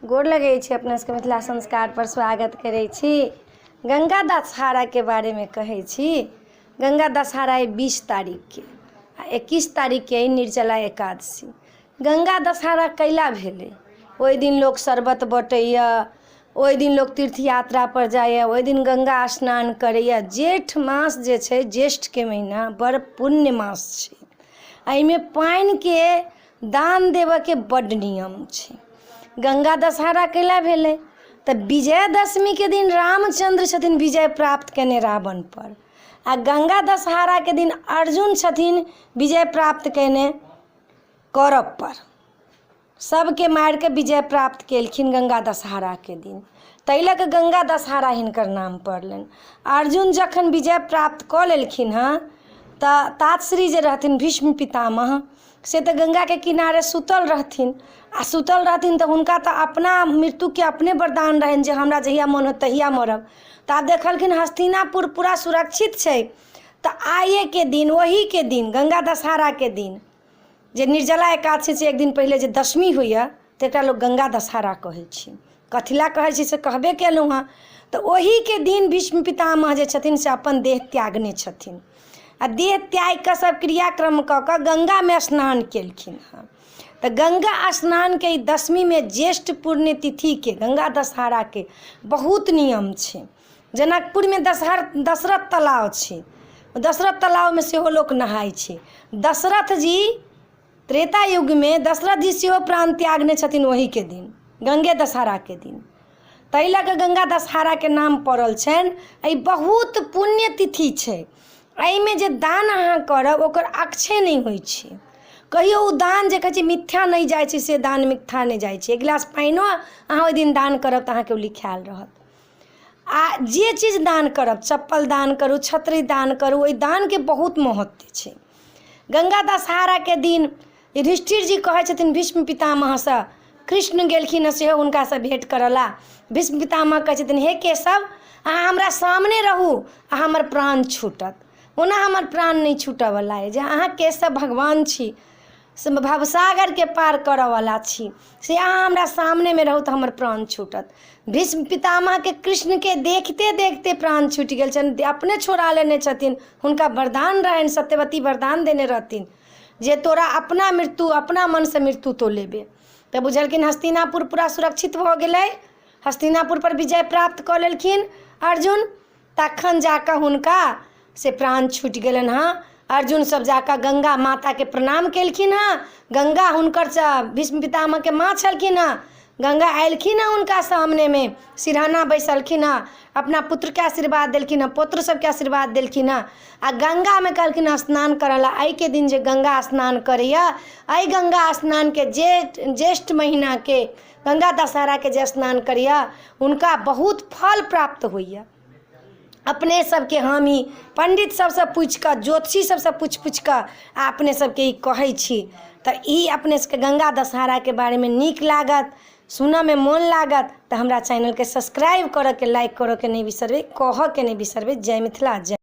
गोर लगै छी अपना सबके मिथिला संस्कारपर स्वागत करै छी। गंगा दशहराके बारेमे कहै छी। गंगा दशहरा अइ 20 तारीखके आ 21 तारीखके अइ निर्जला एकादशी। गंगा दशहरा कैला भेलै? ओहि दिन लोक शरबत बँटैए, ओहि दिन लोक तीर्थ यात्रापर जाइए, ओहि दिन गंगा स्नान करैए। जेठ मास जे छै, ज्येष्ठके महीना बड़ पुण्य मास छै। एहिमे पानिके दान देबऽके बड्ड नियम छै। गंगा दशहरा कैला भेलै? तऽ विजयादशमीके दिन रामचन्द्र छथिन विजय प्राप्त कयने रावणपर, आ गंगा दशहराके दिन अर्जुन छथिन विजय प्राप्त कयने कौरवपर। सभके मारि कऽ विजय प्राप्त केलखिन गंगा दशहराके दिन, ताहि लऽ कऽ गंगा दशहरा हिनकर नाम पड़लनि। अर्जुन जखन विजय प्राप्त कऽ लेलखिन हँ तऽ तातश्री जे रहथिन भीष्म पितामह, से तऽ गंगाके किनारे सुतल रहथिन, आ सुतल रहथिन तऽ हुनका तऽ अपना मृत्युके अपने वरदान रहनि जे हमरा जहिया मोन होत तहिया मरब। तऽ आब देखलखिन हस्तिनापुर पूरा सुरक्षित छै, तऽ आइएके दिन, ओहीके दिन, गंगा दशहराके दिन, जे निर्जला एकादशी से एक दिन पहिले जे दशमी होइए, तकरा लोक गंगा दशहरा कहै छै। कथी लए कहै छै से कहबे केलहुँ हँ। तऽ ओहीके दिन भीष्म पितामह जे छथिन से अपन देह त्यागने छथिन, आ देह त्यागि कऽ सब क्रियाक्रम कऽ कऽ गंगामे स्नान केलखिन हँ। तऽ गंगा स्नानके ई दशमीमे ज्येष्ठ पुण्यतिथिके गंगा दशहराके बहुत नियम छै। जनकपुरमे दशरथ तलाब छै, दशरथ तलाबमे सेहो लोक नहाइ छै। दशरथ जी त्रेता युगमे दशरथ जी सेहो प्राण त्यागने छथिन ओहीके दिन, गंगे दशहराके दिन। ताहि लऽ कऽ गंगा दशहराके नाम पड़ल छनि। एहि बहुत पुण्यतिथि छै। एहिमे जे दान अहाँ करब ओकर अक्षय नहि होइ छै। कहियो ओ दान जे कहै छै मिथ्या नहि जाइ छै, से दान मिथ्या नहि जाइ छै। एक गिलास पानिओ अहाँ ओहि दिन दान करब तऽ अहाँके ओ लिखायल रहत। आ जे चीज दान करब, चप्पल दान करू, छतरी दान करू, ओहि दानके बहुत महत्व छै। गंगा दशहराके दिन युधिष्ठिर जी कहै छथिन भीष्म पितामहसँ, कृष्ण गेलखिन हँ सेहो हुनकासँ भेँट करऽ लए। भीष्म पितामह कहै छथिन, हे केशव, अहाँ हमरा सामने रहू आ हमर प्राण छूटत। ओना हमर प्राण नहि छूटऽवला अइ, जे अहाँ केशव भगवान छी, से भवसागरके पार करऽवला छी, से अहाँ हमरा सामनेमे रहू तऽ हमर प्राण छूटत। भीष्म पितामहके कृष्णके देखिते देखिते प्राण छूटि गेल छनि, अपने छोड़ा लेने छथिन। हुनका वरदान रहनि, सत्यवती वरदान देने रहथिन जे तोरा अपना मृत्यु अपना मनसँ मृत्यु तो लेबे। तऽ बुझलखिन हस्तिनापुर पूरा सुरक्षित भऽ गेलै, हस्तिनापुरपर विजय प्राप्त कऽ लेलखिन अर्जुन, तखन जा कऽ हुनका से प्राण छूटि गेलनि हँ। अर्जुन सब जा कऽ गंगा माताके प्रणाम केलखिन हँ। गंगा हुनकर भीष्म पितामहके माँ छलखिन हँ। गंगा अयलखिन हँ हुनका सामनेमे, सिरहाना बैसलखिन हँ, अपना पुत्रके आशीर्वाद देलखिन हँ, पौत्र सबके आशीर्वाद देलखिन हँ, आ गंगामे कहलखिन हँ स्नान करऽ लए। एहिके दिन जे गंगा स्नान करैए, एहि गंगा स्नानके जेठ ज्येष्ठ महीनाके गंगा दशहराके जे स्नान करैए हुनका बहुत फल प्राप्त होइए। अपने सबके हम ई पण्डित सबसँ पूछि कऽ, ज्योतिषी सबसँ पूछि पूछि कऽ आ अपने सबके ई कहै छी। तऽ ई अपने सबके गंगा दशहराके बारेमे नीक लागत, सुनऽमे मोन लागत तऽ हमरा चैनलके सब्सक्राइब करऽके, लाइक करऽके नहि बिसरबै, कहऽके नहि बिसरबै। जय मिथिला, जय।